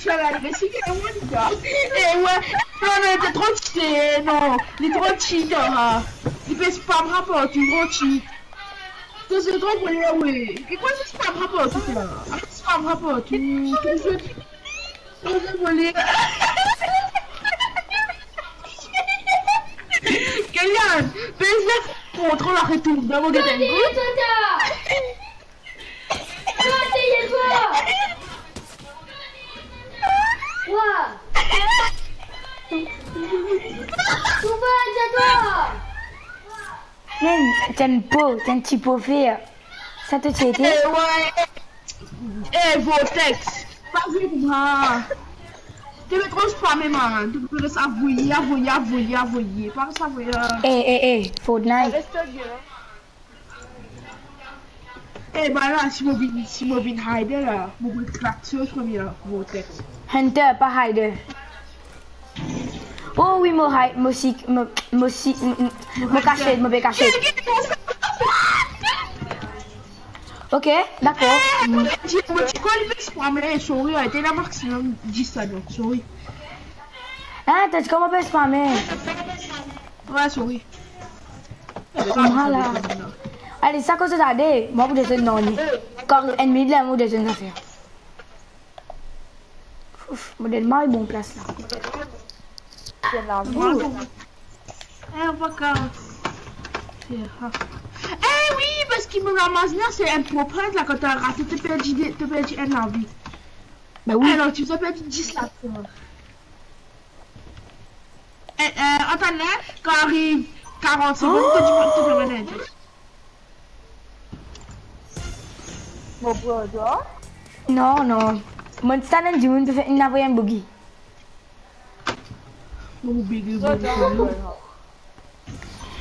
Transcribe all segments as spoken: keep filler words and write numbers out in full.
Ti al al resi ki la mwa li la. Eh ouais, non, non, li tro cheat, eh, non. Li tro cheat, ah. Li pe spam rapor, li tro cheat. To se tro voler, wi. Ki kwa se spam rapor, tou la? Spam rapor, tou, tou se, tou se voler. Kylian, pez le kontrol, arret tou, dan mo gete. Tata! Tata, il est fort! Quoi? Pourquoi, j'adore? Mem, ti enn po, ti enn ti po fer. Sa to ti ete? Eh, ouais. Eh, Vortex. Pa vinn kouma. To pe tro spame, man. To pe res avoye, avoye, avoye, avoye. Pa res avoye. Eh, eh, eh, Fortnite. Reste bien. Eh, ben la, si mo vinn, si mo vinn hider la, mo pou krak so premie la, Vortex. Hunter, pa hider. Oh wi, mo hide, mo si, mo, mo si, mo, mo, mo kasiet, mo pe kasiet. Ok, dakor. Eh, mo ti, mo ti konnen pe spame, sorry, ah, ete la maximum dis la, donk, sorry. Hein, to ti konnen pe spame? Ouais, sorry. Kouma la? Ale, sa koz tade, mo pou desann dan li. Kan enn minit la, mo pou desann zafer. Ouf, mo dan mari bon plas la. Bien la. Ouh. Eh, on va ka. Eh, ah. Eh wi, parski mo ramaz la, se enn proprint la, kan to rate, to perdi de, to perdi enn lavi. Ben wi. Alor, ti bizin perdi dis la, toi. Eh, eh, atann, hein, kan ariv karant segonn, to di, to di mwa, hein. Mo pran twa? Non, non. Mo ti tann enn dimoun pe fer, inn avoy enn bougi. Mo bougi, bougi.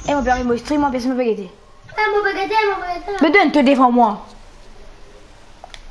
Eh, mo pe ariv, mo stream, mo pe, mo pe gete. Eh, mo pe gete, mo pe gete. Me donn to devan mwa.